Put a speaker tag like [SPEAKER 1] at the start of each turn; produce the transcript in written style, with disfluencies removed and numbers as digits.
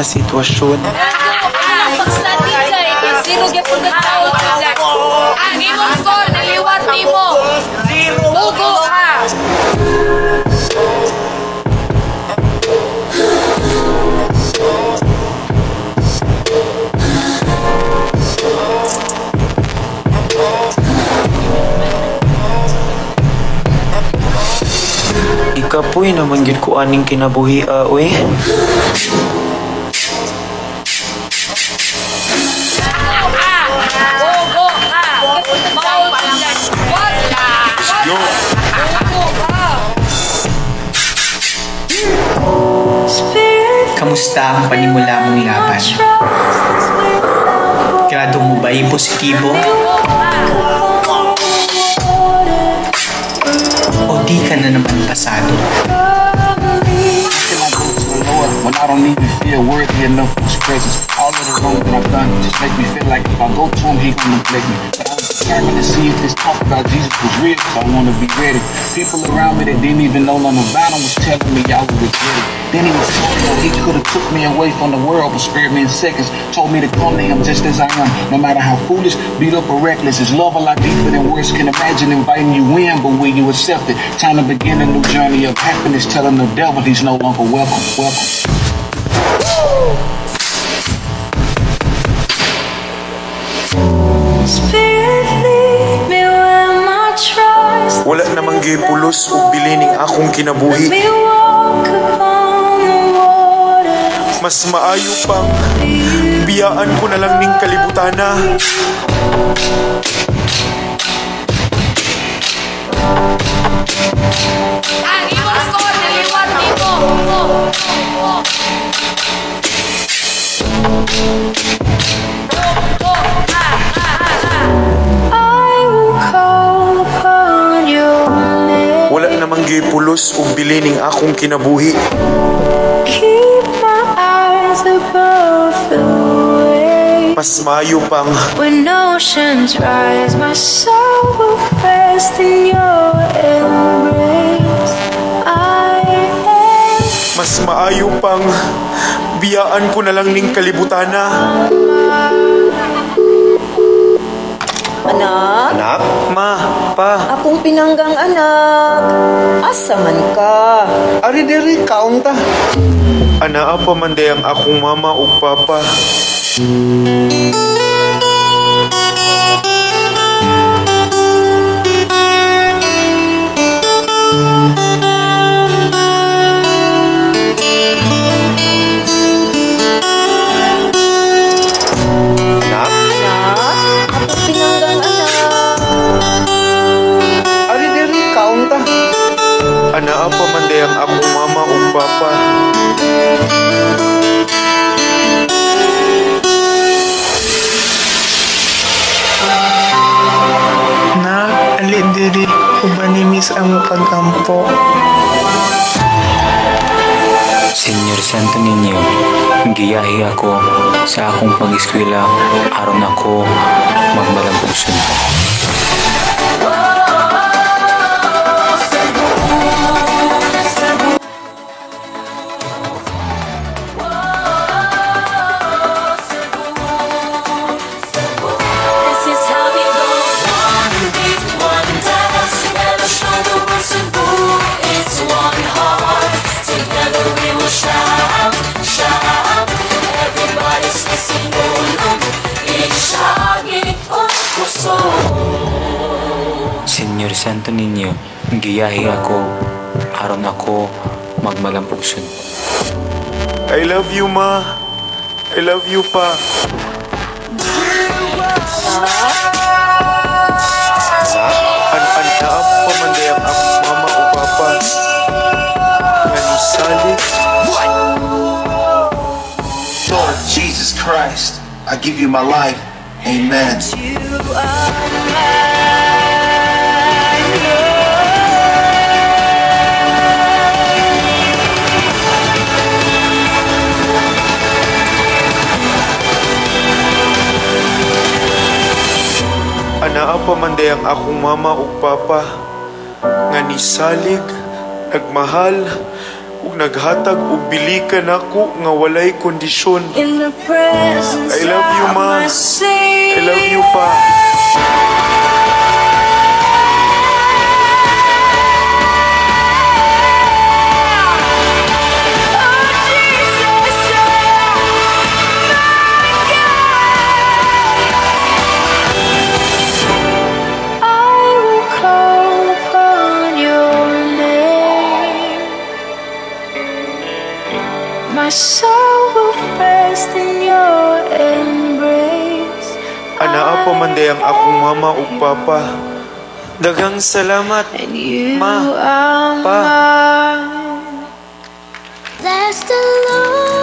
[SPEAKER 1] nga sitwasyon.
[SPEAKER 2] Pagstudy kay zero gyapon ka tawo. Ang imong score naliwat nimo. Bugo ka.
[SPEAKER 1] Ikapoy naman gyud ko aning kinabuhi, uy.
[SPEAKER 2] Bugo ka. Mao wala.
[SPEAKER 1] Yo.
[SPEAKER 2] Bugo ka.
[SPEAKER 3] Kamusta ang panimula mong laban? Grado mo ba'y positibo? O di ka na naman pasado?
[SPEAKER 4] Can I go to the Lord when I don't even feel worthy enough for His presence? All of the wrong that I've done just make me feel like if I go to Him, He gonna neglect me. But I'm determined to see if this talk about Jesus was real, 'cause I wanna be ready. People around me that didn't even know nothing about Him was telling me I would regret it. Then he was telling me he could have took me away from the world, but spared me in seconds. Told me to come to Him just as I am, no matter how foolish, beat up or reckless. His love a lot deeper than words can imagine, inviting you in, but will you accept it? Time to begin a new journey of happiness, telling the devil he's no longer welcome. Welcome.
[SPEAKER 5] Spirit, lead me where my trust.
[SPEAKER 1] Wala namang gipulos ug bilining akong kinabuhi.
[SPEAKER 5] Let me walk upon the waters.
[SPEAKER 1] Mas maayo pang biyaan ko na lang ning kalibutana.
[SPEAKER 2] Ang imong score naliwat nimo. Bugo ka.
[SPEAKER 5] I will call upon your name.
[SPEAKER 1] Wala namang gipulos ug bilining akong kinabuhi.
[SPEAKER 5] Keep my eyes above the waves.
[SPEAKER 1] Mas maayo pang
[SPEAKER 5] When oceans rise, my soul will rest in your embrace. I am
[SPEAKER 1] Mas maayo pang biyaan ko na lang ning kalibutana.
[SPEAKER 6] Anak?
[SPEAKER 1] Anak? Ma, pa.
[SPEAKER 6] Akong pinanggang anak. Asa man ka?
[SPEAKER 7] Ari diri, kaon ta.
[SPEAKER 1] Anaa pa man day ang akong mama ug papa.
[SPEAKER 7] Anak?
[SPEAKER 6] Anak? Akong pinanggang anak.
[SPEAKER 7] Ari diri, kaon ta.
[SPEAKER 1] Anaa pa man day ang akong mama ug papa.
[SPEAKER 8] Nak, ali diri, uban ni Miss amo pagampo.
[SPEAKER 3] Senyor Santo Niño, giyahi ako sa akong pag-eskwela aron ako magmalampugson.
[SPEAKER 5] This is how it goes. One beat, one dance. Together show the world Cebu. It's one heart. Together we will shout, shout. Everybody say Sinulog. Ishagi ang puso.
[SPEAKER 3] Senyor Santo Niño, giyahi ako aron ako magmalampugson.
[SPEAKER 1] I love you, ma. I love you, pa. An-anaa pa man day ang akong mama o papa. Nga nisalig.
[SPEAKER 7] Lord Jesus Christ, I give you my life. Amen.
[SPEAKER 5] You are my Lord.
[SPEAKER 1] Anaa pa man day ang akong mama ug papa nga nisalig, nagmahal ug naghatag og bilikan nako nga walay kondisyon.
[SPEAKER 5] In the presence
[SPEAKER 1] I love you,
[SPEAKER 5] of
[SPEAKER 1] Ma.
[SPEAKER 5] my
[SPEAKER 1] I love you, Pa.
[SPEAKER 5] I will call upon your name. My soul will rest in your embrace.
[SPEAKER 1] Anaa pa man diay ang akong mama ug papa. Daghang salamat,
[SPEAKER 5] And you
[SPEAKER 1] Ma,
[SPEAKER 5] are
[SPEAKER 1] Pa.
[SPEAKER 5] mine.
[SPEAKER 9] Bless the Lord.